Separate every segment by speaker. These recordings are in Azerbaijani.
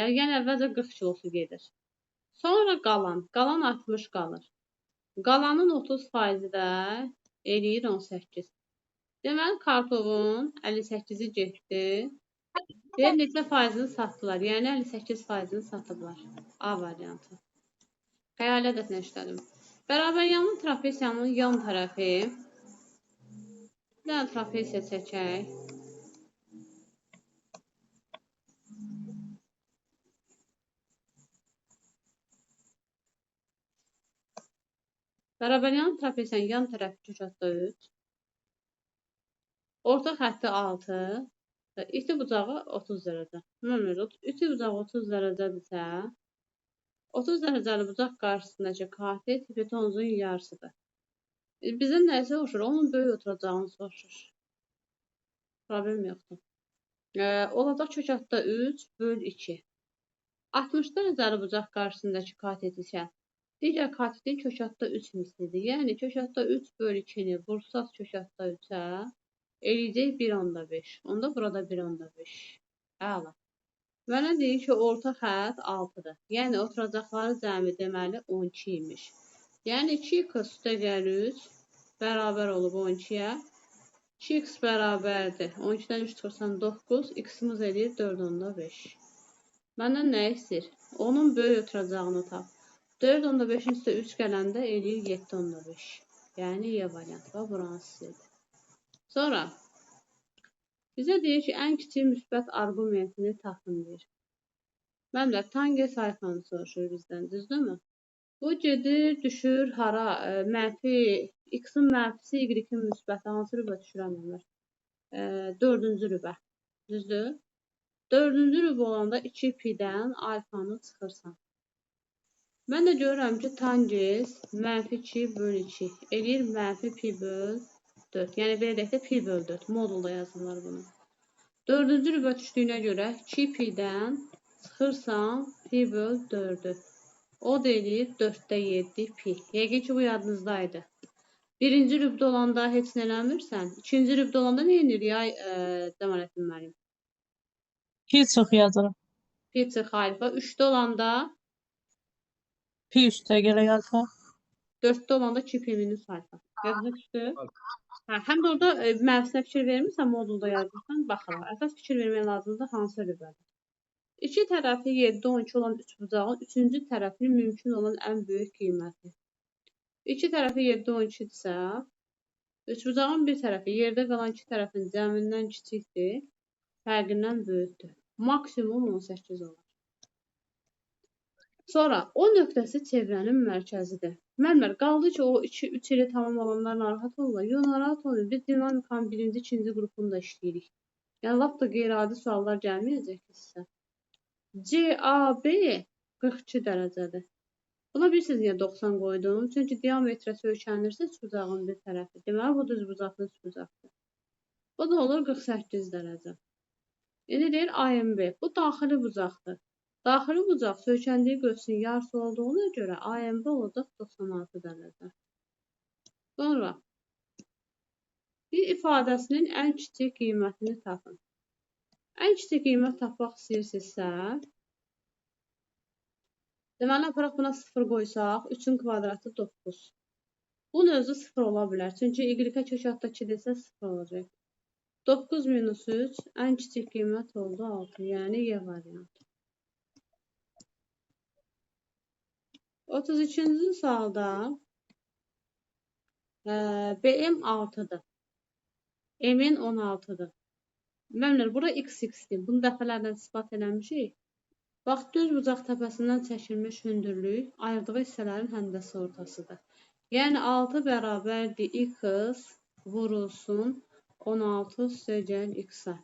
Speaker 1: Yəni əvvəlcə 40 kilosu gedir. Sonra qalan 60 qalır. Qalanın 30%-i də eləyir 18. Deməli, kartofun 58-i getdi. Deyir, neçə faizini satdılar? Yəni 58%-ni satıblar. A variantı. Xəyali ədədlə işlədim. Bərabər yanlı trapesiyanın yan tərəfi. Bir dənə trapesiya çəkək. Bərabər yanlı trapesiyanın yan tərəfi kökatda 3. Orta xətti 6. Və iti bucağı 30 dərəcə. İti bucağı 30 dərəcədirsə, 30 dərəcəli bucaq qarşısındakı katet hipotenuzun yarısıdır. Bizə nəyi soruşur? Onun böyük oturacağını soruşur. Problem yoxdur. Olacaq kökatda 3 böl 2. 60 dərəcəli bucaq qarşısındakı katet isə digər katetin kökatda 3 mislidir. Yəni kökatda 3 böl 2-ni vursaq kökatda 3-ə eləyəcək 1,5. Onda burada 1,5. Əla. Mənə deyir ki, orta xətt 6-dır. Yəni oturacaqları cəmi deməli 12 imiş. Yəni 2x üstəgəl 3 bərabər olub 12-yə. 2x bərabərdir. 12-dən 3 çıxırsan 9, x-imiz eləyir 4,5. Məndən nə istəyir? Onun böyük oturacağını tap. 4,5-in üstə 3 gələndə eləyir 7,5. Yəni Y variantı var, buranı istəyirdi. Sonra bizə deyir ki, ən kiçik müsbət arqumentini tapın deyir. Müəllimlər, tangens alfanı soruşur bizdən, düzdürmü? Bu gedir, düşür hara? Mənfi, x-in mənfisi, y-in müsbəti hansı rübə düşürəm müəllimlər? Dördüncü rübə, düzdür? Dördüncü rübə olanda 2 pi-dən alfanı çıxırsan. Mən də görürəm ki, tangens mənfi 2 böl 2 eləyir mənfi pi böl 4. Yəni belə deyək də pi böl 4. Modulda yazırlar bunu. Dördüncü rübə düşdüyünə görə 2 pi-dən çıxırsan pi böl 4-ü. O da eləyir 4-də 7 pi. Yəqin ki, bu yadınızdaydı. Birinci rübdə olanda heç nə eləmirsən. İkinci rübdə olanda nə edir yay Cəmaləddin müəllim?
Speaker 2: Pi çıx yazıram.
Speaker 1: Pi çıx alfa. 3-də olanda?
Speaker 2: Pi üstə gələk alfa.
Speaker 1: 4-də olanda 2 pi minus alfa. Yadına düşdü? Hə, həm də orada mənfisinə fikir vermirsən, modulda yazırsan, baxırlar. Əsas fikir vermək lazımdır hansı rübədir. İki tərəfi 7, 12 olan üçbucağın üçüncü tərəfinin mümkün olan ən böyük qiyməti. İki tərəfi 7, 12-dirsə, üçbucağın bir tərəfi yerdə qalan iki tərəfin cəmindən kiçikdir, fərqindən böyükdür. Maksimum 18 olar. Sonra o nöqtəsi çevrənin mərkəzidir. Müəllimlər, qaldı ki, o 2-3 ili tamam olanlar narahat olurlar. Yox, narahat olmuyor. Biz dinamikanın birinci, ikinci qrupunu da işləyirik. Yəni, lap da qeyri-adi suallar gəlməyəcək ki sizə. CAB 42 dərəcədir. Buna bilirsiniz niyə 90 qoydum? Çünki diametrə söykənirsə üçbucağın bir tərəfi. Deməli, bu düzbucaqlı üçbucaqdır. Bu da olur 48 dərəcə. İndi deyir AMB. Bu daxili bucaqdır. Daxili bucaq söykəndiyi qövsün yarısı olduğuna görə AMB olacaq 96 dərəcə. Sonra bir ifadəsinin ən kiçik qiymətini tapın. Ən kiçik qiymət tapmaq istəyirsinizsə, deməli, aparaq buna 0 qoysaq, 3-ün kvadratı 9. Bunun özü 0 ola bilər. Çünki y-ə kök altda 2 desə 0 olacaq. 9 minus 3 ən kiçik qiymət oldu 6, yəni Y variantı. 32-ci sualda BM 6-dır. M-in 16-dır. Müəllimlər, bura x-x-dir. Bunu dəfələrlə isbat eləmişik. Bax, düz bucaq təpəsindən çəkilmiş hündürlük ayırdığı hissələrin həndəsi ortasıdır. Yəni, 6 bərabərdir x vurulsun 16 üstəgəl x-a.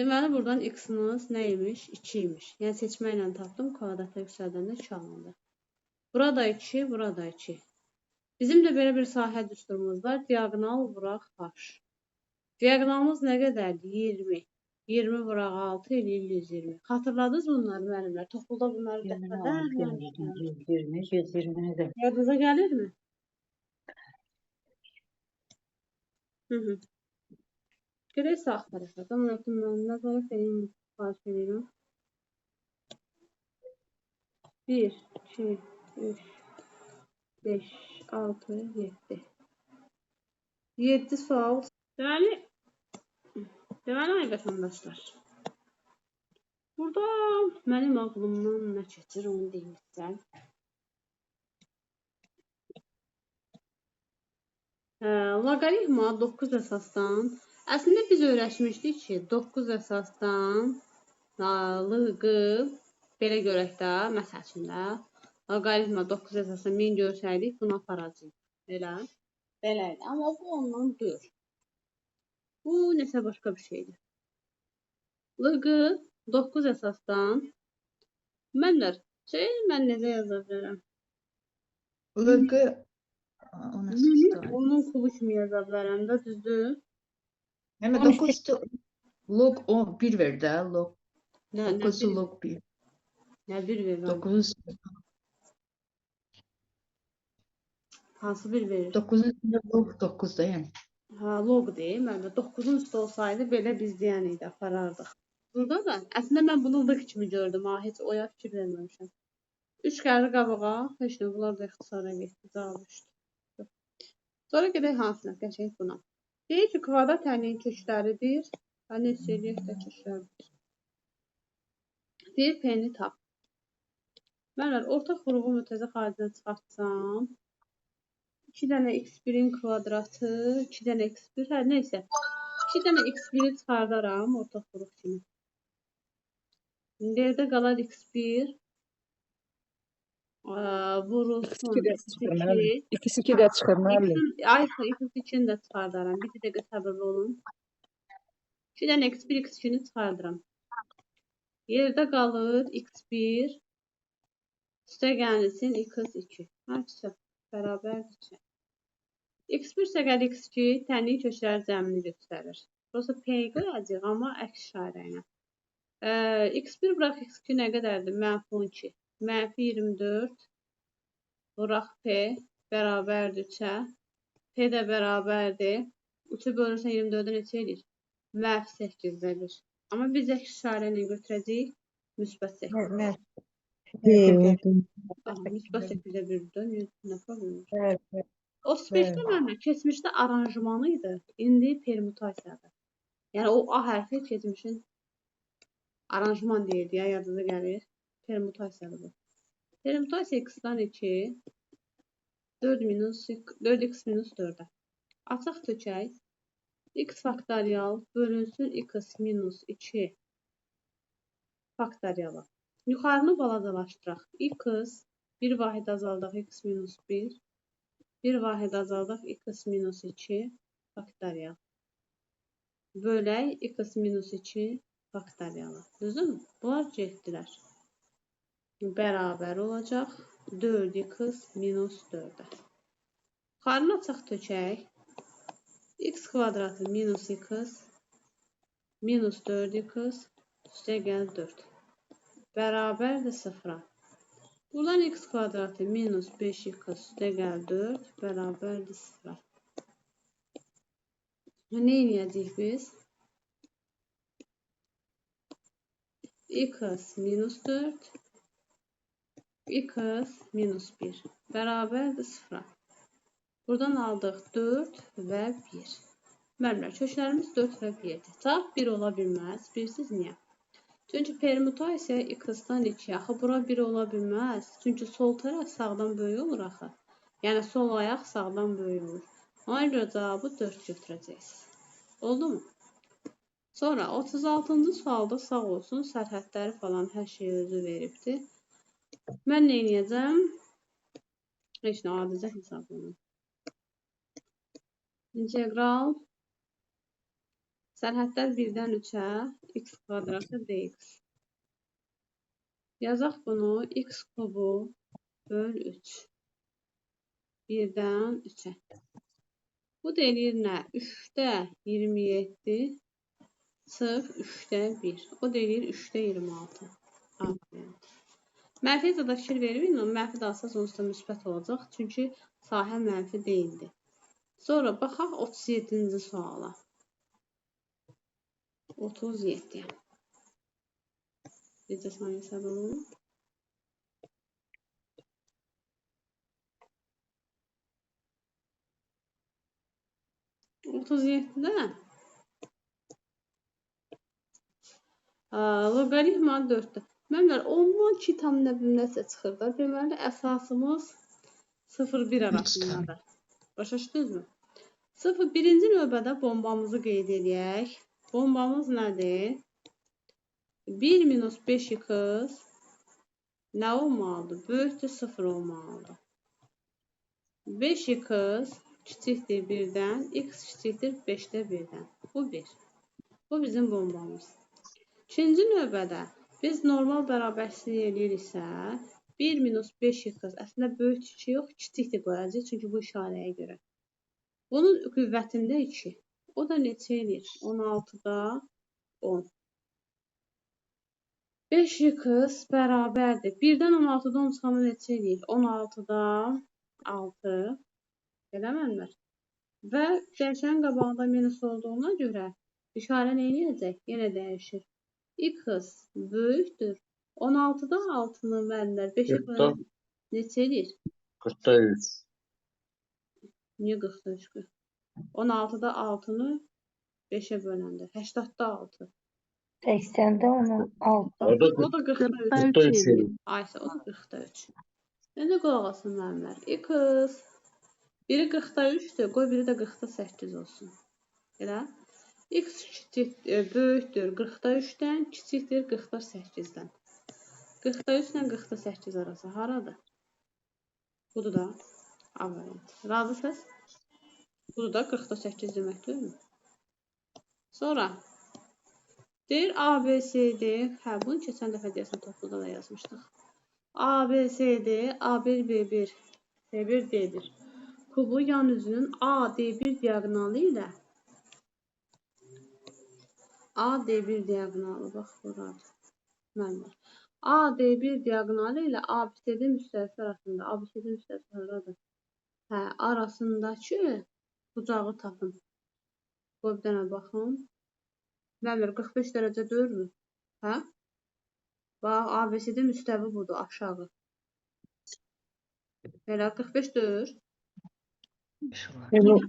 Speaker 1: Deməli, buradan x-imiz nə imiş? 2 imiş. Yəni, seçməklə tapdım, kvadrata yüksəldəndə 2 alındı. Burada 2, burada 2. Bizim də belə bir sahə düsturumuz var. Diaqonal vuraq h. Diaqonalımız nə qədərdir? 20. 20 vuraq 6 eləyir 120. Xatırladınız bunları müəllimlər? Toxulda bunları dəfələrlə
Speaker 3: 20, 20, 120-ni də.
Speaker 1: Yadınıza gəlirmi? Hı. Gedək sağ tərəfə. Cəmaləddin müəllim, nəzarət edin, xahiş edirəm. 1, 2, 3, 5, 6, 7. 7 sual. Deməli, ay vətəndaşlar, burada mənim ağlımdan nə keçir, onu deyim sizə. Loqaritma 9 əsasdan, əslində biz öyrəşmişdik ki, 9 əsasdan LQ, belə görək də, məsəl üçün də, loqaritma 9 əsasdan 1000 görsəydik, bunu aparacağıq. Elə, belə idi. Amma bu ondan deyil. Bu nəsə başqa bir şeydir. LQ 9 əsasdan, mən necə yaza bilərəm?
Speaker 3: LQ
Speaker 1: Onun kubu kimi yaza bilərəm də, düzdür?
Speaker 3: Həmə 9 log 1 ver də, log 9 log 1.
Speaker 1: Nə 1 verir?
Speaker 3: 9.
Speaker 1: Hansı 1 verir?
Speaker 3: 9-un üstündə log 9 da, yəni.
Speaker 1: Hə, log deyil, mən də 9-un üstü olsaydı belə biz deyən idi, aparardıq. Burada da, əslində mən bunu log kimi gördüm, ha, heç oya fikir verməmişəm. 3 gəlir qabağa, heç nə, bunlar da ixtisara getdi, cavab 3-dür. Sonra gedək hansına, qəşəng buna. Deyir ki, kvadrat tənliyin kökləridir. Və neçə eləyək də kökləridir. Deyir, P-ni tap. Mənlər, ortaq vuruğu mütəzə xaricdən çıxartsam, 2 dənə x1-in kvadratı, 2 dənə x1, hə, neysə, 2 dənə x1-i çıxardaram ortaq vuruq kimi. İndi evdə qalar x1, vurulsun x2.
Speaker 4: X2 də çıxır, müəllim.
Speaker 1: Ay, x2-ni də çıxardaram. Bir dəqiqə səbirli olun. 2 dənə x1, x2-ni çıxardıram. Yerdə qalır x1, üstə gəlsin x2. Hə, bərabərdir 3. X1 üstə x2 tənliyin kökləri cəmini göstərir. Burası P qoyacaq, amma əks işarə ilə. X1 bıraq x2 nə qədərdir? Mənfi 12. Mənfi 24 vuraq P bərabərdir 3-ə. P də bərabərdir. 3-ü bölürsən 24-ə neçə eləyir? Mənfi 8-də 1. Amma biz əks işarə ilə götürəcəyik müsbət 8. Müsbət 8-də 1-dən nə problem var? 35-də mənlə keçmişdə aranjmanı idi. İndi permutasiyadır. Yəni o A hərfi keçmişin aranjman deyildi, ya yadınıza gəlir. Permutasiyadır bu. Permutasiya x-dan 2, 4x minus 4-ə. Açaq tökək. X faktorial bölünsün x minus 2 faktoriala. Yuxarını balacalaşdıraq. X, bir vahid azaldaq x minus 1, bir vahid azaldaq x minus 2 faktorial. Bölək x minus 2 faktoriala. Düzdürmü? Bunlar getdilər. Bərabər olacaq 4x minus 4-ə. Yuxarını açaq tökək. X kvadratı minus x minus 4x üstə gəl 4. Bərabərdir 0-a. Buradan x kvadratı minus 5x üstə gəl 4 bərabərdir 0-a. Nə eləyəcəyik biz? X minus 4 x minus 1 bərabərdir 0-a. Buradan aldıq 4 və 1. Müəllimlər, köklərimiz 4 və 1-dir. Cavab 1 ola bilməz. Bilirsiniz niyə? Çünki permutasiya x-dan 2. Axı, bura 1 ola bilməz. Çünki sol tərəf sağdan böyük olur axı. Yəni, sol ayaq sağdan böyük olur. Ona görə cavabı 4 götürəcəksiniz. Oldu mu? Sonra 36-cı sualda sağ olsun, sərhədləri falan hər şeyi özü veribdir. Mən nə eləyəcəm? Heç nə, adicə hesablanım. İntegral sərhədlər 1-dən 3-ə x kvadratı dx. Yazaq bunu x kubu böl 3. 1-dən 3-ə. Bu da eləyir nə? 3-də 27 çıx 3-də 1. O da eləyir 3-də 26. A variantı. Mənfi də fikir verməyin, o mənfi də alsaz onsuz da müsbət olacaq. Çünki sahə mənfi deyildi. Sonra baxaq 37-ci suala. 37. Necə saniyə səbir olun? 37-də loqaritma 4-dür. Məmlər, ondan 2 tam nəsə çıxır da. Deməli, əsasımız 0-1 arasındadır. Başa düşdünüzmü? 0, birinci növbədə bombamızı qeyd eləyək. Bombamız nədir? 1 minus 5x nə olmalıdır? Böyükdür 0 olmalıdır. 5x kiçikdir 1-dən, x kiçikdir 5-də 1-dən. Bu 1. Bu bizim bombamız. İkinci növbədə biz normal bərabərsizlik eləyiriksə, 1 minus 5x əslində böyük 2 yox, kiçikdir qoyacaq, çünki bu işarəyə görə. Bunun qüvvətində 2. O da neçə eləyir? 16-da 10. 5x bərabərdir. 1-dən 16-da 10 çıxanda neçə eləyir? 16-da 6. Elə mənlər? Və dəyişənin qabağında minus olduğuna görə işarə nə eləyəcək? Yenə dəyişir. X böyükdür. 16-da 6-nı müəllimlər 5-ə bölən neçə eləyir?
Speaker 5: 43.
Speaker 1: Niyə 43? 16-da 6-nı 5-ə böləndə. 80-da 6.
Speaker 6: 80-də 16.
Speaker 5: O da
Speaker 1: O da 43.
Speaker 5: 43 eləyir.
Speaker 1: Aysə, o da 43. İndi qulaq asın müəllimlər. X biri 43-dür, qoy biri də 48 olsun. Elə? X kiçik, böyükdür 43-dən, kiçikdir 48-dən. 43 ilə 48 arası haradır? Budur da A variantı. Razısınız? Budur da 48 demək deyilmi? Sonra deyir A, B, C, D. Hə, bunu keçən dəfə deyəsən topluda da yazmışdıq. A, B, C, D, A1, B1, C1, D1. Kubu yan üzünün A, D1 diaqonalı ilə A, D1 diaqonalı, bax buradır. Müəllimlər. A, D1 diaqonalı ilə ABCD müstəvisi arasında, ABCD müstəvisi haradır? Hə, arasındakı bucağı tapın. Qoy bir dənə baxın. Müəllimlər, 45 dərəcə deyilmi? Hə? Bax, ABCD müstəvi budur, aşağı. Elə 45 deyil.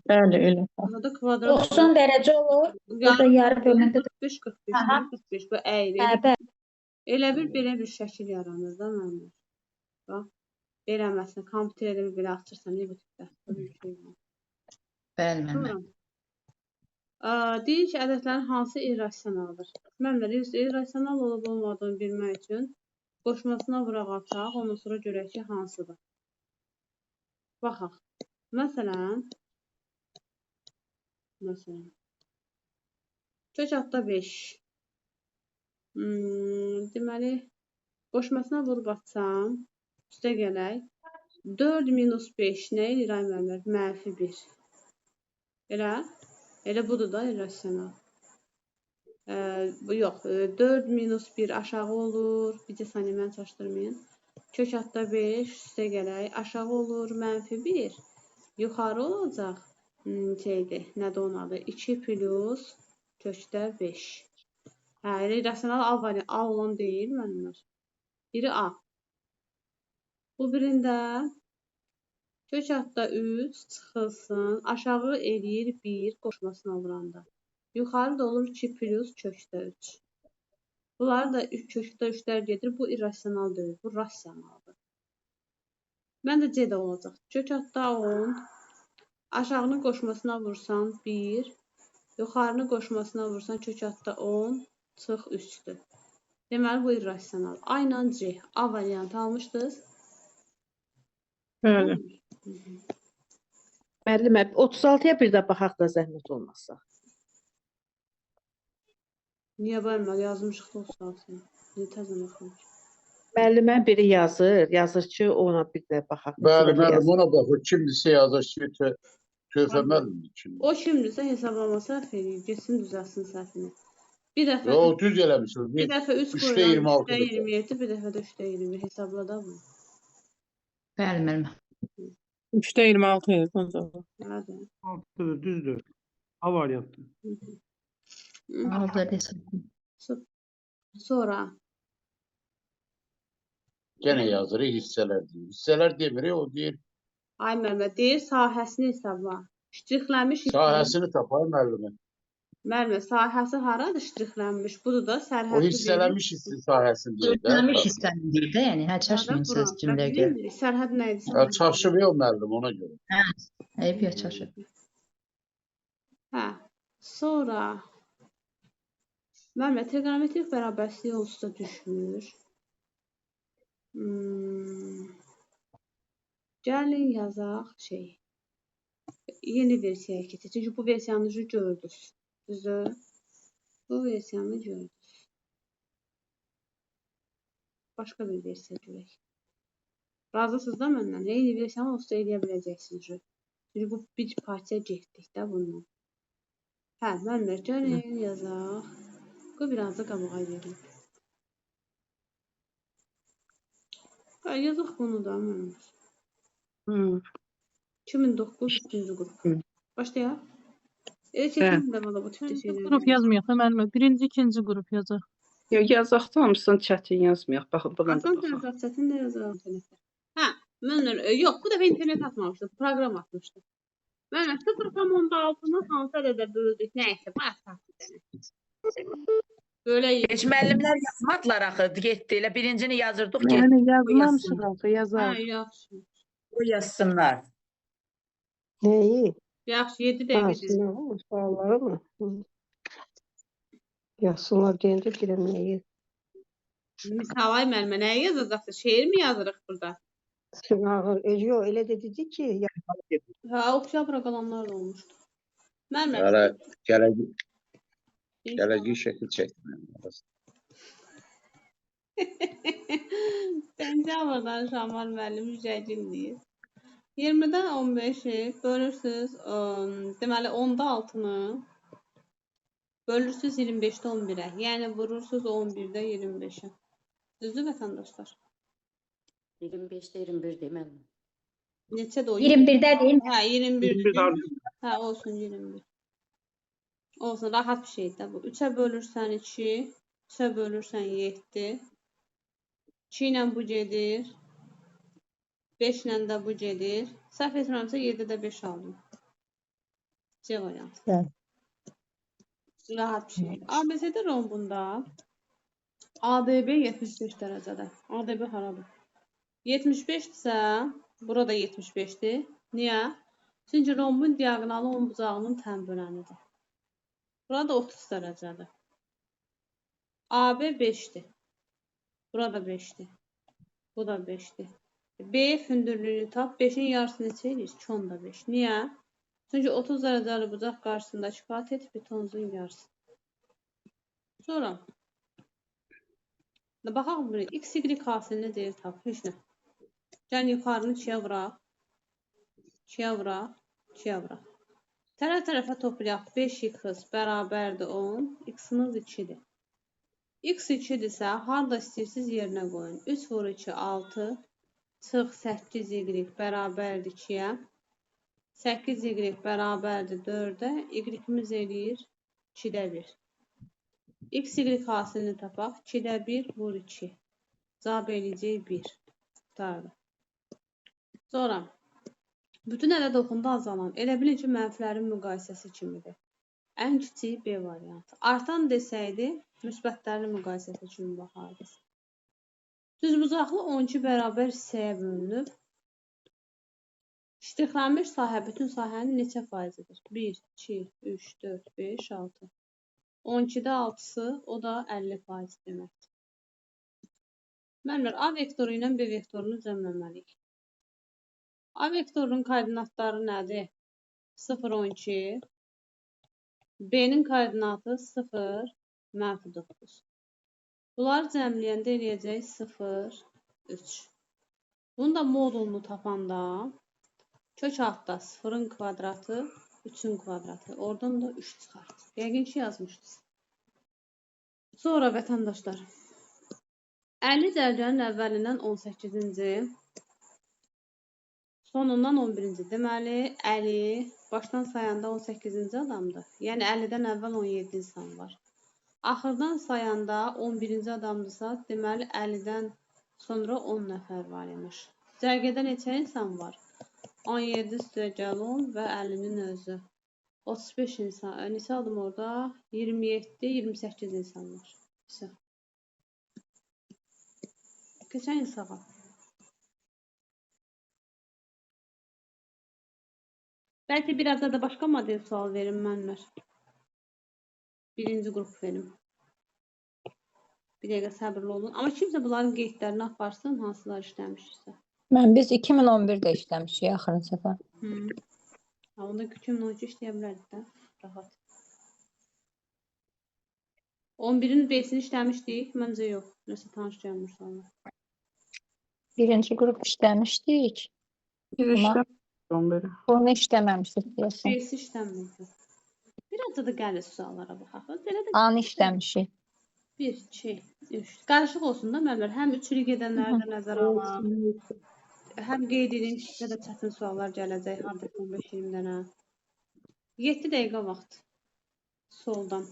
Speaker 2: Bəli, elə.
Speaker 1: Burada kvadrat
Speaker 6: 90 dərəcə olur. Burada yarı böləndə də
Speaker 1: 45, 45,
Speaker 6: Aha.
Speaker 1: 45. Bu əyri.
Speaker 6: Hə, bəli.
Speaker 1: Elə bir belə bir şəkil yaranır da məndə. Bax, belə məsələn, kompüterdə belə açırsan, niyə bu tipdə? Böyle bir şey var.
Speaker 3: Bəli, müəllimə.
Speaker 1: Sonra, deyir ki, ədədlərin hansı irrasionaldır? Müəllimlər, irrasional olub olmadığını bilmək üçün qoşmasına vuraq ataq, ondan sonra görək ki, hansıdır. Baxaq. Məsələn, kök altda 5. Deməli, qoşmasına vurub atsam, üstə gələk. 4 minus 5 nə eləyir ay müəllimlər? Mənfi 1. Elə? Elə budur da irrasional. Bu yox, 4 minus 1 aşağı olur. Bircə saniyə məni çaşdırmayın. Kök altda 5 üstə gələk. Aşağı olur mənfi 1. Yuxarı olacaq şeydir, nədir onun adı? 2 plus kökdə 5. Hə, elə irrasional A var, A olan deyil müəllimlər. Biri A. Bu birində kök altda 3 çıxılsın, aşağı eləyir 1 qoşmasına vuranda. Yuxarı da olur 2 plus kökdə 3. Bunlar da 3 kökdə 3-lər gedir. Bu irrasional deyil, bu rasionaldır. Mən də C də olacaq. Kök altda 10, aşağını qoşmasına vursan 1, yuxarını qoşmasına vursan kök altda 10, çıx 3-dür. Deməli, bu irrasional. A ilə C. A variantı almışdınız.
Speaker 2: Bəli.
Speaker 7: Müəllimə, 36-ya bir də baxaq da zəhmət olmazsa.
Speaker 1: Niyə bəlməli? Yazmışıq da 36-ya. Niyə təzən baxalım?
Speaker 7: Müəllimə biri yazır, yazır ki, ona bir də baxaq.
Speaker 5: Bəli, müəllim, ona baxır. Kimdirsə yazır ki, Tövfə müəllimdir kimdir?
Speaker 1: O kimdirsə hesablama səhv eləyir, getsin düzəlsin səhvini. Bir dəfə
Speaker 5: Yox, düz eləmişsiniz.
Speaker 1: bir dəfə 3
Speaker 5: 3-də
Speaker 1: qoyuram,
Speaker 5: 26
Speaker 1: 3-də
Speaker 5: dəfə.
Speaker 1: 27, bir dəfə də 3-də 21 hesabla da bunu.
Speaker 3: Bəli, müəllimə.
Speaker 2: 3-də 26 yazın.
Speaker 1: Nədir?
Speaker 8: 6'dır, düzdür. A variantı.
Speaker 3: Orada hesab.
Speaker 1: Sonra
Speaker 5: Gene yazır, hissələr deyir. Hissələr demir, o deyir.
Speaker 1: ay Məmməd deyir sahəsini hesabla. Ştrixlənmiş hissə.
Speaker 5: Sahəsini tapar müəllimi.
Speaker 1: Müəllimə, sahəsi haradır ştrixlənmiş? Budur da
Speaker 5: O
Speaker 1: sərhədli verir.
Speaker 5: hissələnmiş hissə sahəsini deyir də.
Speaker 3: Sürüklənmiş hissəni deyir də, yəni hə çaşmayın
Speaker 1: Bura.
Speaker 3: söz cümləyə görə.
Speaker 1: Bilmirik, sərhəd nə idi?
Speaker 5: Ya, çaşıb yox müəllim ona görə.
Speaker 3: Eyb yox, çaşıb.
Speaker 1: Hə. Sonra müəllimə triqonometrik bərabərsizlik onsuz da düşmür. Gəlin yazaq şey. Yeni versiyaya keçək. Çünki bu versiyanı gördünüz. Düzdür? Bu versiyanı gördünüz. Başqa bir versiya görək. Razısınız da məndən? Eyni versiyanı onsuz da eləyə biləcəksiniz. Çünki bu bir parça getdik də bundan. Hə, müəllimlər, gəlin yazaq. Qoy biraz da qabağa verim. Hə, yazaq bunu da müəllimlər. 2009 3-cü qrup. Başlayaq. Elə çətin də valla bu tipdə
Speaker 2: Birinci
Speaker 1: şeylər.
Speaker 2: qrup yazmayaq da müəllimə. Birinci, ikinci qrup yazaq.
Speaker 7: Yox, yazaq da hamısını çətin yazmayaq. Baxın, buna da
Speaker 1: Asan da
Speaker 7: baxaq.
Speaker 1: yazaq, çətin də yazaq internetdə. Hə, müəllimlər, yox, bu dəfə internet atmamışdı, proqram atmışdı. Müəllimlər, 0,6-nı hansı ədədə böldük? Nəysə, bu əsasdır demək. Böyle
Speaker 9: Heç müəllimlər yazmadılar axı, getdi. Elə birincini yazırdıq, getdi.
Speaker 7: Yəni yazmamışıq axı, yazaq.
Speaker 1: Hə, yaxşı.
Speaker 9: O yazsınlar.
Speaker 4: Neyi?
Speaker 1: Yaxşı, 7
Speaker 4: Ha,
Speaker 1: dəqiqə dedim.
Speaker 4: sınavı mı? Sualları mı? Hı. Yazsınlar deyəndə deyirəm neyi?
Speaker 1: Misalay müəllimə nəyi yazacaqsın? Şeir mi yazırıq burada?
Speaker 4: Sınavı. Yox, elə də dedi ki, ya,
Speaker 1: Hə, oktyabra qalanlar da olmuşdu. Müəllimə,
Speaker 5: Hələ gələcək şəkil çəkdim.
Speaker 1: Sentyabrdan Şamal müəllim şəkil deyir. 20-dən 15-i bölürsünüz, deməli 10-da 6-nı bölürsünüz 25-də 11-ə. Yəni vurursunuz 11-də 25-ə. Düzdür vətəndaşlar?
Speaker 10: 25-də 21 deyim.
Speaker 1: Neçədir o?
Speaker 6: 21-də deyim.
Speaker 1: Hə, 21.
Speaker 8: 21 daha
Speaker 1: Hə, olsun 21. Olsun, rahat bir şeydir də bu. 3-ə bölürsən 2, 3-ə bölürsən 7. 2 ilə bu gedir. 5 ilə də bu gedir. Səhv etmirəmsə 7-də 5 aldım. C variantı.
Speaker 4: Bəli.
Speaker 1: Rahat bir şey. ABCD rombunda ADB 75 dərəcədə. ADB haradır? 75-dirsə, burada 75-dir. Niyə? Çünki rombun diaqonalı onun bucağının tən bölənidir. Burada 30 dərəcədir. AB 5-dir. Burada 5-dir. Bu da 5-dir. B hündürlüyünü tap. 5-in yarısı neçə eləyir? 2,5. Niyə? Çünki 30 dərəcəli bucaq qarşısındakı katet betonuzun yarısı. Sonra baxaq buraya. X, Y hasilini deyir tap. Heç nə. Gəlin yuxarını 2-yə vuraq. 2-yə vuraq. 2-yə vuraq. Tərəf tərəfə toplayaq. 5x bərabərdir 10. X-imiz 2-dir. X 2-dirsə, harda istəyirsiniz yerinə qoyun. 3 vur 2, 6. Çıx 8y bərabərdir 2-yə. 8y bərabərdir 4-ə. Y-imiz eləyir 2-də 1. X, Y hasilini tapaq. 2-də 1 vur 2. Cavab eləyəcək 1. Qurtardı. Sonra bütün ədəd oxunda azalan. Elə bilin ki, mənfilərin müqayisəsi kimidir. Ən kiçiyi B variantı. Artan desəydi, müsbətlərin müqayisəsi kimi baxardınız. Düzbucaqlı 12 bərabər hissəyə bölünüb. Ştrixlənmiş sahə bütün sahənin neçə faizidir? 1, 2, 3, 4, 5, 6. 12-də 6-sı, o da 50% deməkdir. Müəllimlər, A vektoru ilə B vektorunu cəmləməliyik. A vektorunun koordinatları nədir? 0, 12. B-nin koordinatı 0, -9. Bunları cəmləyəndə eləyəcək 0, 3. Bunun da modulunu tapanda kök altda 0-ın kvadratı, 3-ün kvadratı. Oradan da 3 çıxar. Yəqin ki, yazmışdınız. Sonra vətəndaşlar, 50 cərgənin əvvəlindən 18-ci, sonundan 11-ci. Deməli, 50 başdan sayanda 18-ci adamdır. Yəni 50-dən əvvəl 17 insan var. Axırdan sayanda 11-ci adamdırsa, deməli 50-dən sonra 10 nəfər var imiş. Cərgədə neçə insan var? 17 üstə gəl 10 və 50-nin özü. 35 insan. Neçə aldım orada? 27, 28 insan var. Vəsə. Keçən il sağa. Bəlkə biraz da başqa model sual verim mənlər. Birinci qrup verim. Bir dəqiqə səbirli olun. Amma kimsə bunların qeydlərini aparsın, hansılar işləmişsə.
Speaker 11: Mən biz 2011-də işləmişik axırıncı səfər.
Speaker 1: Ha, onda 2012 işləyə bilərdik də. Rahat. 11-in B-sini işləmişdik. Məncə yox. Nəsə tanış gəlmir suallar.
Speaker 11: Birinci qrup işləmişdik.
Speaker 12: Biz
Speaker 11: Amma
Speaker 12: işləmişik 11-i.
Speaker 11: bunu işləməmişdik deyəsən.
Speaker 1: B-si işlənməyib. Biraz da gəlir suallara baxaq. Belə də
Speaker 11: A-nı işləmişik.
Speaker 1: 1, 2, 3. Qarışıq olsun da müəllimlər. Həm üçlü gedənləri də nəzərə alaq. Həm qeyd edin ki, sizə də çətin suallar gələcək. Hardasa 15-20 dənə. 7 dəqiqə vaxt. Soldan.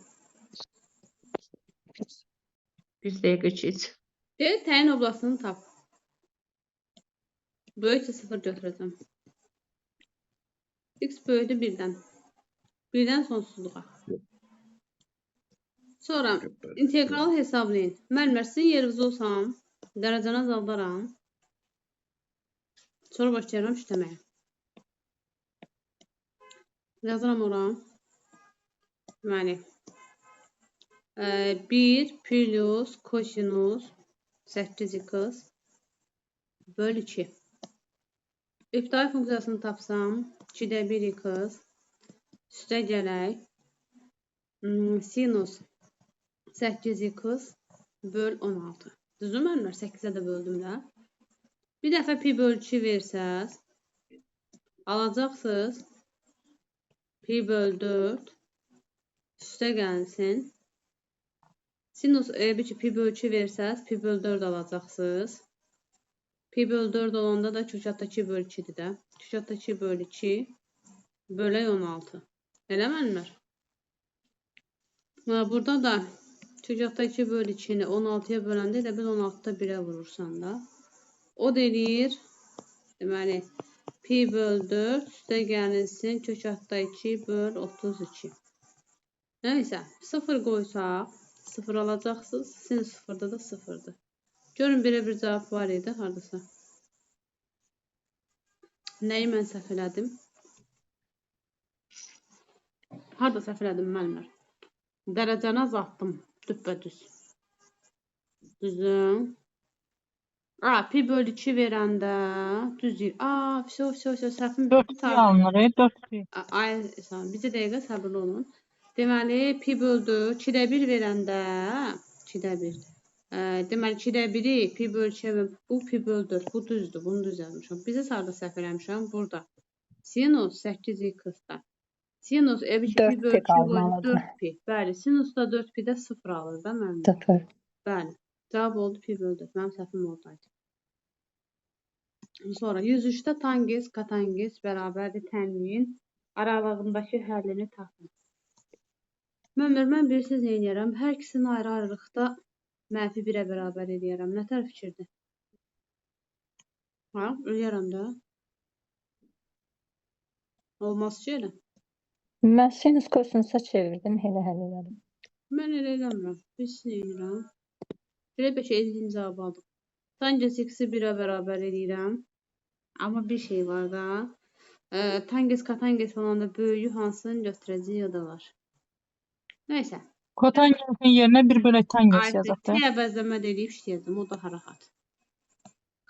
Speaker 7: Bir dəqiqə keç.
Speaker 1: Deyir, təyin oblastını tap. Böyüksə 0 götürəcəm. X böyükdür 1-dən. 1-dən sonsuzluğa. Sonra inteqralı hesablayın. Müəllimlər, sizin yerinizdə olsam, dərəcəni azaldaram. Sonra başlayıram işləməyə. Yazıram ora. Deməli, 1 plus kosinus 8x böl 2. İbtidai funksiyasını tapsam, 2-də 1x üstə gələk. Sinus 8x böl 16. Düzdür müəllimlər? 8-ə də böldüm də. Bir dəfə pi böl 2 versəz, alacaqsınız pi böl 4 üstə gəlsin. Sinus bir ki, pi böl 2 versəz, pi böl 4 alacaqsınız. Pi böl 4 olanda da kökatda 2 böl 2-dir də. Kökatda 2 böl 2 bölək 16. Elə müəllimlər? Burada da kökatda 2 böl 2-ni 16-ya böləndə elə bil 16-da 1-ə vurursan da. O da eləyir, deməli, pi böl 4 üstə gəlinsin kökatda 2 böl 32. Nəysə, 0 qoysaq, 0 alacaqsınız. Sinus 0-da da 0-dır. Görün, belə bir cavab var idi hardasa. Nəyi mən səhv elədim? Harada səhv elədim müəllimlər? Dərəcəni azaltdım. Düppədüz. Düzdür. Pi böl 2 verəndə düz deyir. Vəsə, vəsə, səhvim
Speaker 2: 4 pi alınır, 4 pi.
Speaker 1: Ay, bir dəqiqə səbirli olun. Deməli, pi böl 4, 2-də 1 verəndə, 2-də 1. Deməli, 2-də 1-i pi böl 2-yə, bu pi böl 4, bu düzdür, bunu düz yazmışam. Bizə harada səhv eləmişəm? Burada. Sinus 8x-da. Sinus, pi böl 2 qoydu 4 pi. Bəli, sinusda 4 pi-də 0 alır da mənim.
Speaker 11: 0.
Speaker 1: Bəli, cavab oldu pi böl 4. Mənim səhvim oradaydı. Sonra 103-də tangens, kotangens bərabərdir tənliyin aralığındakı həllini tapın. Müəllimlər, mən bilirsiniz nə eləyərəm? Hər ikisini ayrı-ayrılıqda mənfi 1-ə bərabər eləyərəm. Nə tərəf fikirdir? Ha, eləyərəm də. Olmaz ki elə.
Speaker 11: Mən sinus kosinusa çevirdim, elə həll elədim.
Speaker 1: Mən elə eləmirəm. Biz nə eləyirəm? Belə bir şey eləyim, cavab aldım. Tangens x-i 1-ə bərabər eləyirəm. Amma bir şey var da. Tangens, kotangens olanda böyüyü hansını götürəcəyi o da var. Nəysə.
Speaker 2: Kotangensin yerinə 1 bölək tangens yazaq da.
Speaker 1: T əvəzləmə də eləyib işləyəcəm. O daha rahat.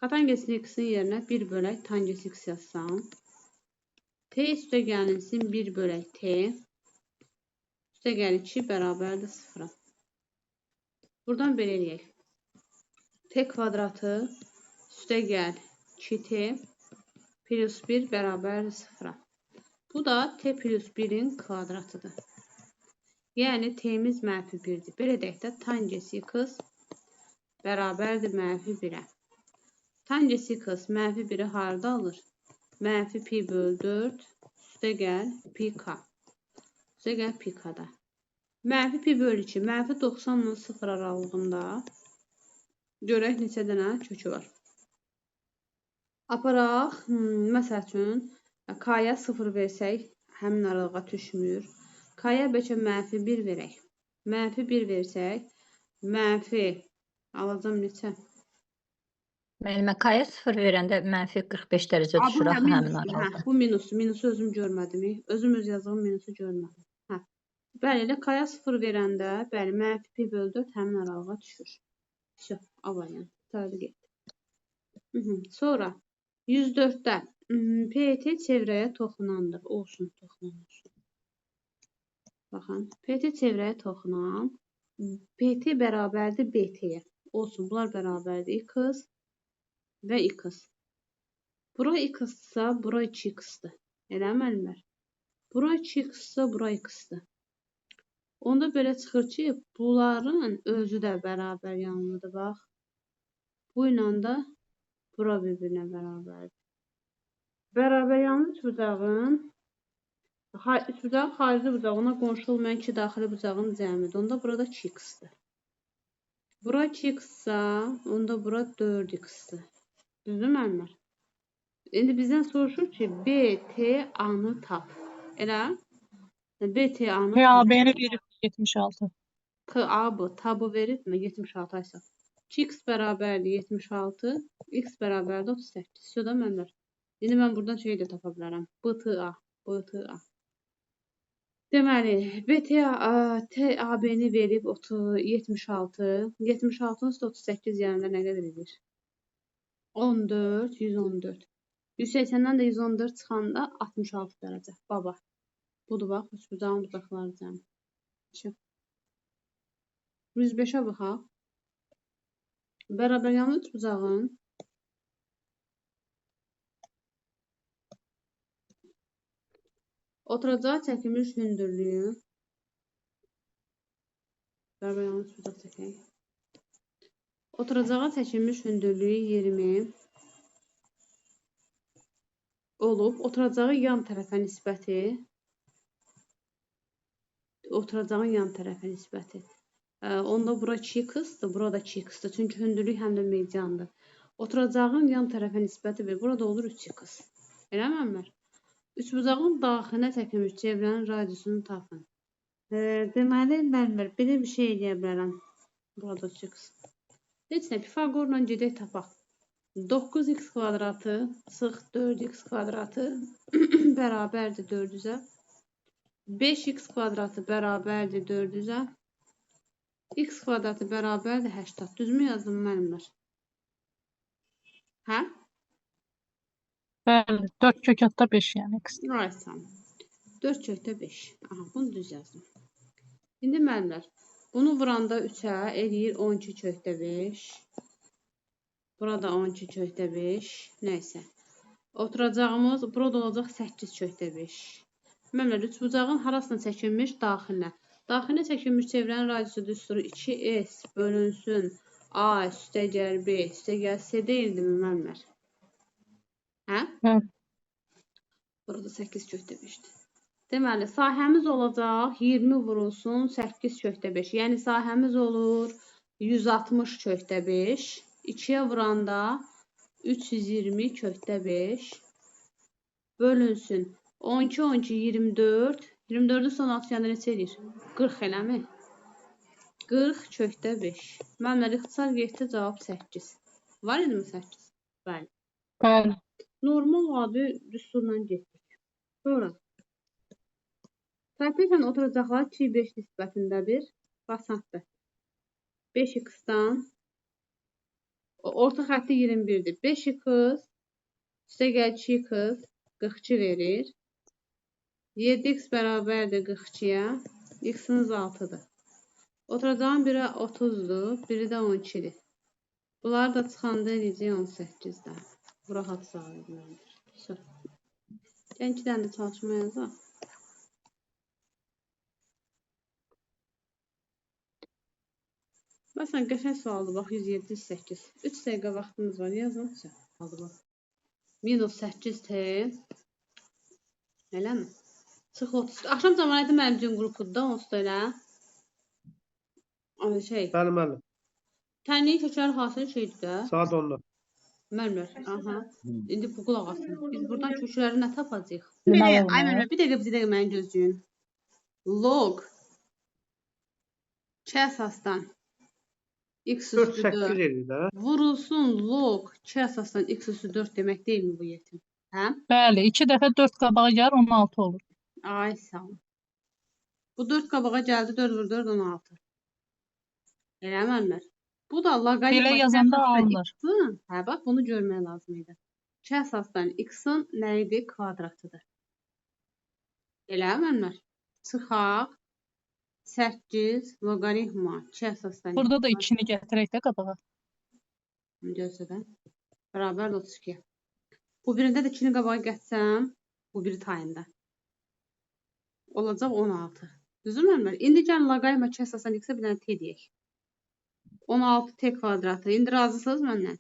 Speaker 1: Kotangens x-in yerinə 1 bölək tangens x yazsam. T üstə gəlinsin 1 bölək T. Üstə gəl 2 bərabərdir 0-a. Buradan belə eləyək. T kvadratı üstə gəl 2T plus 1 bərabərdir 0-a. Bu da T plus 1-in kvadratıdır. Yəni T-miz mənfi 1-dir. Belə deyək də tangens x bərabərdir mənfi 1-ə. Tangens x mənfi 1-i harada alır? Mənfi pi böl 4 üstə gəl pi k. Üstə gəl pi k-da. Mənfi pi böl 2, mənfi 90 ilə 0 aralığında görək neçə dənə kökü var. Aparaq, məsəl üçün, K-ya 0 versək, həmin aralığa düşmür. K-ya bəlkə -1 verək. -1 versək, mənfi alacam neçə?
Speaker 11: Müəllimə, K-ya 0 verəndə -45 dərəcə düşür
Speaker 1: Bu
Speaker 11: axı həmin
Speaker 1: minusdur. Hə,
Speaker 11: aralıqda.
Speaker 1: bu minusdur. Minusu özüm görmədim. Özüm öz yazdığım minusu görmədim. Hə. Bəli, elə K-ya 0 verəndə, bəli, -pi bölü 4 həmin aralığa düşür. Vəsə, A variantı. Qurtardı getdi. Sonra 104-də PT çevrəyə toxunandır. Olsun, toxunan olsun. Baxın, PT çevrəyə toxunan, PT bərabərdir BT-yə. Olsun, bunlar bərabərdir X və X. Bura X-dırsa, bura 2X-dır. Elə müəllimlər? Bura 2X-dırsa, bura X-dır. Onda belə çıxır ki, bunların özü də bərabər yanlıdır, bax. Bu ilə də bura bir-birinə bərabərdir. Bərabər yanlı üçbucağın üçbucağın xarici bucağına qonşu olmayan iki daxili bucağın cəmidir. Onda burada 2x-dir. Bura 2x-sa, onda bura 4x-dir. Düzdür müəllimlər? İndi bizdən soruşur ki, BTA-nı tap. Elə? BTA-nı tap.
Speaker 2: TAB-ni verib 76.
Speaker 1: TAB, tabı veribmi? 76 aysa. 2x bərabərdir 76, x bərabərdir 38. Södə müəllimlər. İndi mən buradan şey də tapa bilərəm. BTA, BTA. Deməli, BTA, TAB-ni verib 76. 76-nın üstə 38 yanında nə qədər edir? 14, 114. 180-dən də 114 çıxanda 66 dərəcə. Baba. Budur bax, üçbucağın bucaqları cəmi. 105-ə baxaq. Bərabər yanlı üçbucağın oturacağı çəkilmiş hündürlüyü bərabər yanlı üçbucaq çəkək. Oturacağa çəkilmiş hündürlüyü 20 olub. Oturacağı yan tərəfə nisbəti oturacağın yan tərəfə nisbəti. Onda bura 2x-dir, bura da 2x-dir. Çünki hündürlük həm də mediandır. Oturacağın yan tərəfə nisbəti bir. Burada olur 3x. Elə mi Əmər? Üçbucağın daxilinə çəkilmiş çevrənin radiusunu tapın. Deməli, müəllimlər, belə bir şey eləyə bilərəm. Burada 3x. Heç nə, Pifaqorla gedək tapaq. 9x kvadratı çıx 4x kvadratı bərabərdir 400-ə. 5x kvadratı bərabərdir 400-ə. X kvadratı bərabərdir 80. Düzmü yazdım müəllimlər? Hə?
Speaker 2: Bəli, 4 kök altda 5 yəni x.
Speaker 1: Right, 4 kökdə 5. Aha, bunu düz yazdım. İndi müəllimlər, bunu vuranda 3-ə eləyir 12 kökdə 5. Burada 12 kökdə 5. Nəysə. Oturacağımız burada olacaq 8 kökdə 5. Müəllimlər, üçbucağın harasına çəkilmiş? Daxilinə. Daxilinə çəkilmiş çevrənin radiusu düsturu 2S bölünsün A üstəgəl B üstəgəl C deyildimi müəllimlər? Hə?
Speaker 2: Bəli.
Speaker 1: Burada 8 kökdə 5-dir. Deməli, sahəmiz olacaq 20 vurulsun 8 kökdə 5. Yəni, sahəmiz olur 160 kökdə 5. 2-yə vuranda 320 kökdə 5 bölünsün. 12, 12, 24. 24-ün son altı yanında neçə eləyir? 40 eləmi? 40 kökdə 5. Müəllimlər, ixtisar getdi, cavab 8. Var idimi 8? Bəli.
Speaker 2: Bəli.
Speaker 1: Normal adi düsturla getdik. Sonra trapezyanın oturacaqları 2-5 nisbətindədir. Basandır. 5x-dan orta xətti 21-dir. 5x üstəgəl 2x 42 verir. 7x bərabərdir 42-yə. X-imiz 6-dır. Oturacağın biri 30-dur, biri də 12-dir. Bunlar da çıxanda eləyəcək 18-də. Bu rahat sual etməlidir. Gəlin 2 dənə də çalışma yazaq. Məsələn, qəşəng sualdır, bax, 107, 108. 3 dəqiqə vaxtımız var, yazın. Minus 8T. Eləmi? Çıx 30. Axşam cəmaəti mənim üçün qrupudur da, onsuz da elə. Şey.
Speaker 8: Bəli, müəllim.
Speaker 1: Tənliyin kökləri hasili şeydir də.
Speaker 8: Saat 10-da.
Speaker 1: Müəllimlər, aha. İndi bu qulaq asın. Biz buradan kökləri nə tapacağıq?
Speaker 11: Bilmək
Speaker 1: Ay
Speaker 11: olmaz.
Speaker 1: müəllimlər, bir dəqiqə, bir dəqiqə məni gözləyin. Log 2 əsasdan x
Speaker 8: 4,
Speaker 1: üstü
Speaker 8: 8
Speaker 1: 4
Speaker 8: eləyir də.
Speaker 1: vurulsun log 2 əsasdan x üstü 4 demək deyilmi bu yetim? Hə?
Speaker 2: Bəli, 2 dəfə 4 qabağa gəlir, 16 olur.
Speaker 1: Ay sağ ol. Bu 4 qabağa gəldi, 4 vur 4, 16. Elə müəllimlər? Bu da loqaritma
Speaker 2: Belə
Speaker 1: 2
Speaker 2: yazanda
Speaker 1: əsasdan
Speaker 2: alınır.
Speaker 1: x-ın, hə bax bunu görmək lazım idi. 2 əsasdan x-ın nə idi? Kvadratıdır. Elə müəllimlər? Çıxaq 8 loqaritma 2 əsasdan
Speaker 2: Burada da
Speaker 1: x
Speaker 2: 2-ni gətirək də qabağa.
Speaker 1: Gözlə də. Bərabər 32. Bu birində də 2-ni qabağa gətirsəm, bu biri tayında. Olacaq 16. Düzdür müəllimlər? İndi gəlin loqaritma 2 əsasən x-ə bir dənə t deyək. 16 t kvadratı. İndi razısınız məndən?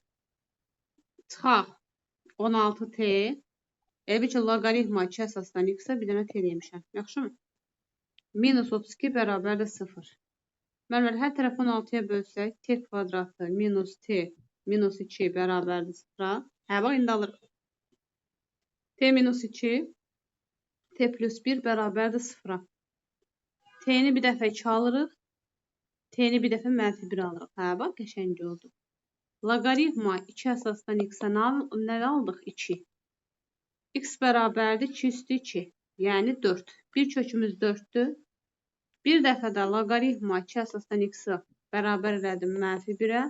Speaker 1: Çıxaq. 16t. Elə bil ki, loqaritma 2 əsasdan x-ə bir dənə t demişəm. Yaxşımı? Minus 32 bərabərdir 0. Müəllimlər, hər tərəfi 16-ya bölsək, t kvadratı minus t minus 2 bərabərdir 0-a. Hə, bax, indi alırıq. T minus 2, t plus 1 bərabərdir 0-a. T-ni bir dəfə 2 alırıq. T-ni bir dəfə mənfi 1 alırıq. Hə, bax, qəşəng oldu. Loqaritma 2 əsasdan x-ə nə aldıq? 2. X bərabərdir 2 üstü 2. Yəni 4. Bir kökümüz 4-dür. Bir dəfə də loqaritma 2 əsasdan x-i bərabər elədim mənfi 1-ə.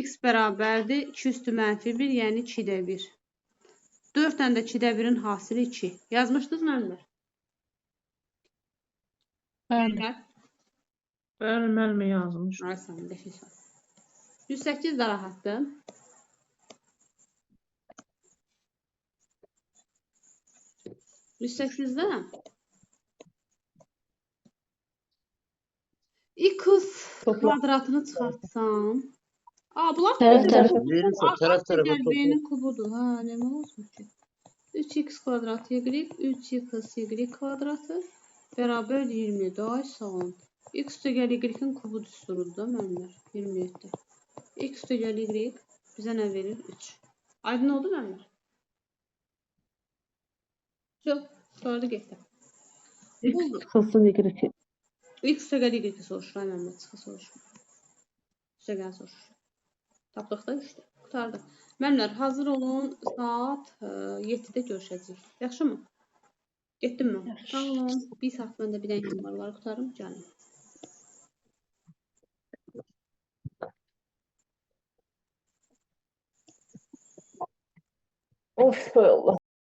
Speaker 1: X bərabərdir 2 üstü mənfi 1, yəni 2-də 1. 4 dənə də 2-də 1-in hasili 2. Yazmışdınız müəllimlər?
Speaker 2: Bəli.
Speaker 12: Bəli, müəllimə yazmış.
Speaker 1: Ay sağ olun, qəşəng sağ olun. 108 də rahatdır. 108-də x kvadratını çıxartsam. Aa, bunlar
Speaker 6: Tərəf tərəfə.
Speaker 5: Neyse, tərəf tərəfə
Speaker 1: Gəl
Speaker 5: topla.
Speaker 1: B-nin kubudur. Hə, nə olsun ki? 3x kvadratı y, 3x y kvadratı bərabər 27. Ay sağ olun. X üstəgəl y-in kubu düsturdur da müəllimlər. 27. X üstəgəl y bizə nə verir? 3. Aydın oldu müəllimlər? Yox, qurtardı getdi.
Speaker 7: X
Speaker 1: Oldu.
Speaker 7: çıxılsın Y.
Speaker 1: X üstəgəl y soruşur, ay müəllimlər, çıxı soruşmur. Üstəgəl soruşur. Tapdıq da işte. Qurtardı. Müəllimlər, hazır olun. Saat 7-də görüşəcəyik. Yaxşımı? Getdim mən. Sağ olun. Bir saat mən də bir dənə işim var. Onları qurtarım. Gəlin.
Speaker 7: Of, Allah.